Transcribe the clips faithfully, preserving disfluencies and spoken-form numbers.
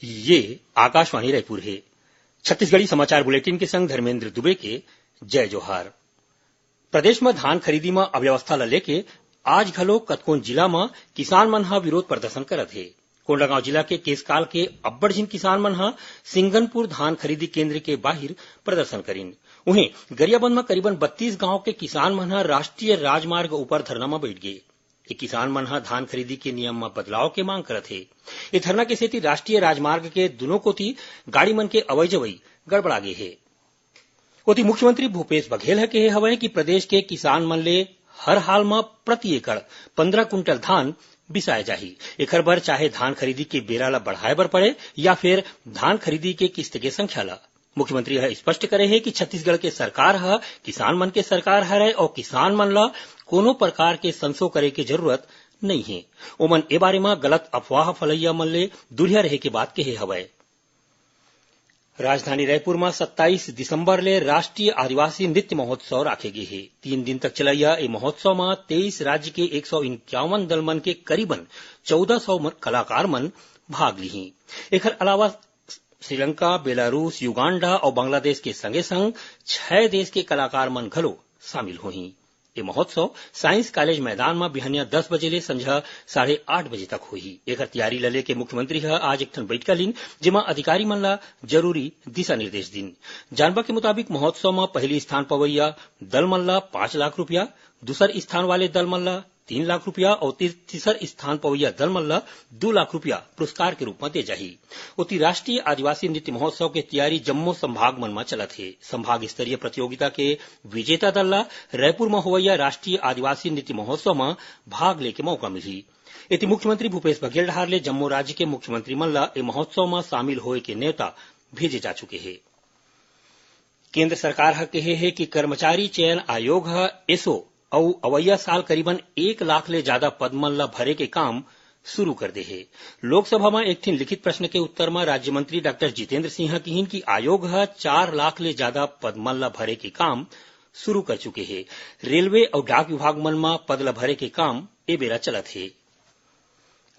ये आकाशवाणी रायपुर हे। छत्तीसगढ़ी समाचार बुलेटिन के संग धर्मेंद्र दुबे के जय जोहार। प्रदेश म धान खरीदी म अव्यवस्था ल लेके आज घलो कतकोन जिला म किसान मन ह विरोध प्रदर्शन करत हे। कोंडागांव जिला के केसकाल के अब्बड़ झिन किसान मन ह सिंगनपुर धान खरीदी केंद्र के बाहिर प्रदर्शन करिन। उहें, गरियाबंद म करीबन बत्तीस गांव के किसान मन ह राष्ट्रीय राजमार्ग ऊपर धरना म बइठ गे। ये किसान मन ह धान खरीदी के नियम म बदलाव के मांग करत हे। ये धरना के सेती राष्ट्रीय राजमार्ग के दुनों कोती गाड़ी मन के अवई जवई गड़बड़ा गे हे। ओती मुख्यमंत्री भूपेश बघेल ह केहे हवय कि प्रदेश के किसान मन ले हर हाल म प्रति एकड़ पंद्रह कुंटल धान बिसाए जाही। एखर बर चाहे धान खरीदी के बेरा ल बढ़ाए बर पड़े या फिर धान खरीदी के किस्त के संख्या ल। मुख्यमंत्री ह स्पष्ट करे हे कि छत्तीसगढ़ के सरकार ह किसान मन के सरकार हरय अउ किसान मन ल कोनो प्रकार के संसो करे के जरूरत नइ हे। ओमन ए बारे म गलत अफवाह फैलइया मन ले दुरिहा रहे के बात केहे हवय। राजधानी रायपुर म सत्ताईस दिसंबर ले राष्ट्रीय आदिवासी नृत्य महोत्सव राखे गे हे। तीन दिन तक चलइया ए महोत्सव म तेईस राज्य के एक सौ इक्यावन दल मन के करीबन चौदह सौ मन, कलाकार मन भाग लिही। एखर अलावा श्रीलंका, बेलारूस, युगांडा अउ बांग्लादेश के संगे-संग छह देश के कलाकार मन घलो शामिल होही। ये महोत्सव साइंस कॉलेज मैदान म बिहनिया दस बजे ले संझा साढ़े आठ बजे तक होही। एकर तैयारी ल लेके मुख्यमंत्री ह आज एक ठन बैठका लीन, जेमा अधिकारी मन ल जरूरी दिशा निर्देश दीन। जानबा के मुताबिक, महोत्सव म पहली स्थान पवैया दल मन ल पाँच लाख रुपया, दूसर स्थान वाले दल मन ल तीन लाख रुपया अउ ती-, तीसर स्थान पवैया दल मन ल दू लाख रुपया पुरस्कार के रूप म दे जाही। ओती राष्ट्रीय आदिवासी नृत्य महोत्सव के तैयारी जम्मो संभाग मन म चलत हे। संभाग स्तरीय प्रतियोगिता के विजेता दल ल रायपुर म होवइया राष्ट्रीय आदिवासी नृत्य महोत्सव म भाग लेके मौका मिलही। एती मुख्यमंत्री भूपेश बघेल डहार ले जम्मो राज्य के मुख्यमंत्री मन ल ए महोत्सव म शामिल होए के नेवता भेजे जा चुके हे। केंद्र सरकार ह केहे हे कि कर्मचारी चयन आयोग ह एसो अउ अवइया साल करीबन एक लाख ले जादा पद मन ल भरे के काम शुरू कर दे हे। लोकसभा म एक ठिन लिखित प्रश्न के उत्तर म राज्य मंत्री डॉक्टर जितेंद्र सिंह ह किहिन कि आयोग ह चार लाख ले जादा पद मन ल भरे के काम शुरू कर चुके हे। रेलवे अउ डाक विभाग मन म पद ल भरे के काम ए बेरा चलत हे।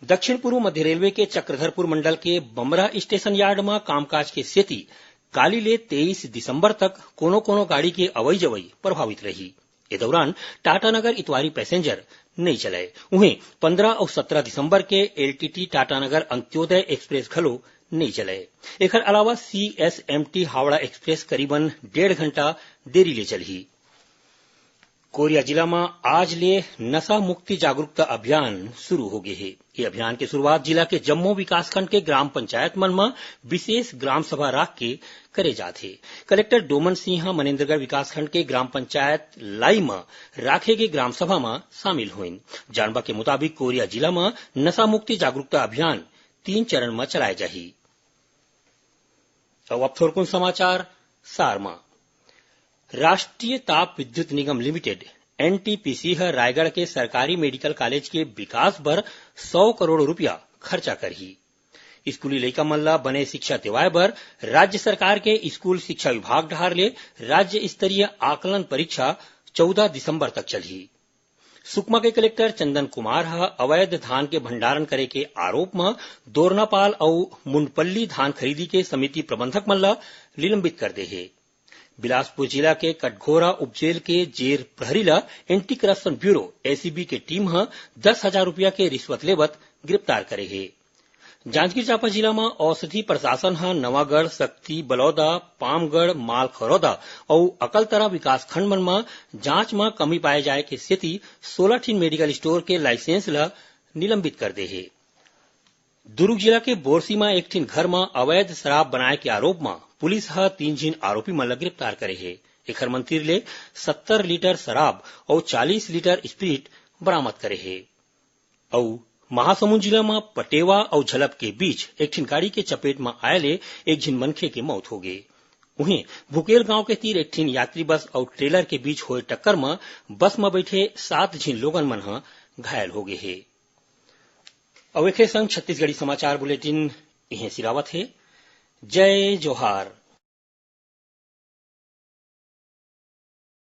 दक्षिण पूर्व मध्य रेलवे के चक्रधरपुर मंडल के बमरा स्टेशन यार्ड म कामकाज के सेती काली ले तेईस दिसंबर तक कोनो-कोनो गाड़ी के अवई-जवई प्रभावित रही। ए दौरान टाटानगर इतवारी पैसेंजर नइ चलय। उहें, पंद्रह अउ सत्रह दिसंबर के एलटीटी टाटानगर अंत्योदय एक्सप्रेस घलो नइ चलय। एखर अलावा सीएसएमटी हावड़ा एक्सप्रेस करीबन डेढ़ घंटा देरी ले चलही। कोरिया जिला म आज ले नशा मुक्ति जागरूकता अभियान शुरू हो गे हे। ये अभियान के शुरुआत जिला के जम्मो विकासखंड के ग्राम पंचायत मन म विशेष ग्राम सभा राख के करे जात हे। कलेक्टर डोमन सिंह ह मनेन्द्रगढ़ विकासखंड के ग्राम पंचायत लाई म राखे गे ग्राम सभा म शामिल होइन। जानबा के मुताबिक, कोरिया जिला म नशा मुक्ति जागरूकता अभियान तीन चरण म चलाए जाही। अउ अब थोरकुन समाचार सार म। राष्ट्रीय ताप विद्युत निगम लिमिटेड, एनटीपीसी, ह रायगढ़ के सरकारी मेडिकल कॉलेज के विकास बर सौ करोड़ रुपया खर्चा करही। स्कूली लइका मन ल बने शिक्षा देवाय बर राज्य सरकार के स्कूल शिक्षा विभाग डहार ले राज्य स्तरीय आकलन परीक्षा चौदह दिसंबर तक चलही। सुकमा के कलेक्टर चंदन कुमार ह अवैध धान के भंडारण करे के आरोप म दोरनापाल अउ मुंडपल्ली धान खरीदी के समिति प्रबंधक मन ल निलंबित कर दे हे। बिलासपुर जिला के कटघोरा उपजेल के जेर प्रहरी ल एंटी करप्शन ब्यूरो, एसीबी, के टीम ह दस हजार रुपया के रिश्वत लेवत गिरफ्तार करे हे। जांजगीर चांपा जिला म औषधि प्रशासन ह नवागढ़, सक्ती, बलौदा, पामगढ़, मालखरौदा अउ अकलतरा विकासखंड मन म जांच म कमी पाए जाए के सेती सोलह ठिन मेडिकल स्टोर के लाइसेंस ल निलंबित कर दे हे। दुर्ग जिला के बोरसी म एक ठिन घर म अवैध शराब बनाए के आरोप म पुलिस ह तीन झिन आरोपी मन ल गिरफ्तार करे हे। एखर मन तीर ले सत्तर लीटर शराब अउ चालीस लीटर स्प्रिट बरामद करे हे। अउ महासमुंद जिला म पटेवा अउ झलप के बीच एक ठिन गाड़ी के चपेट म आए ले एक झिन मनखे के मौत हो गे। उहें, भुकेल गांव के तीर एक ठिन यात्री बस अउ ट्रेलर के बीच होए टक्कर म बस म बइठे सात झिन लोगन मन ह घायल हो गे हे। अउ एखरे संग छत्तीसगढ़ी समाचार बुलेटिन इहें सिरावत हे। जय जोहार।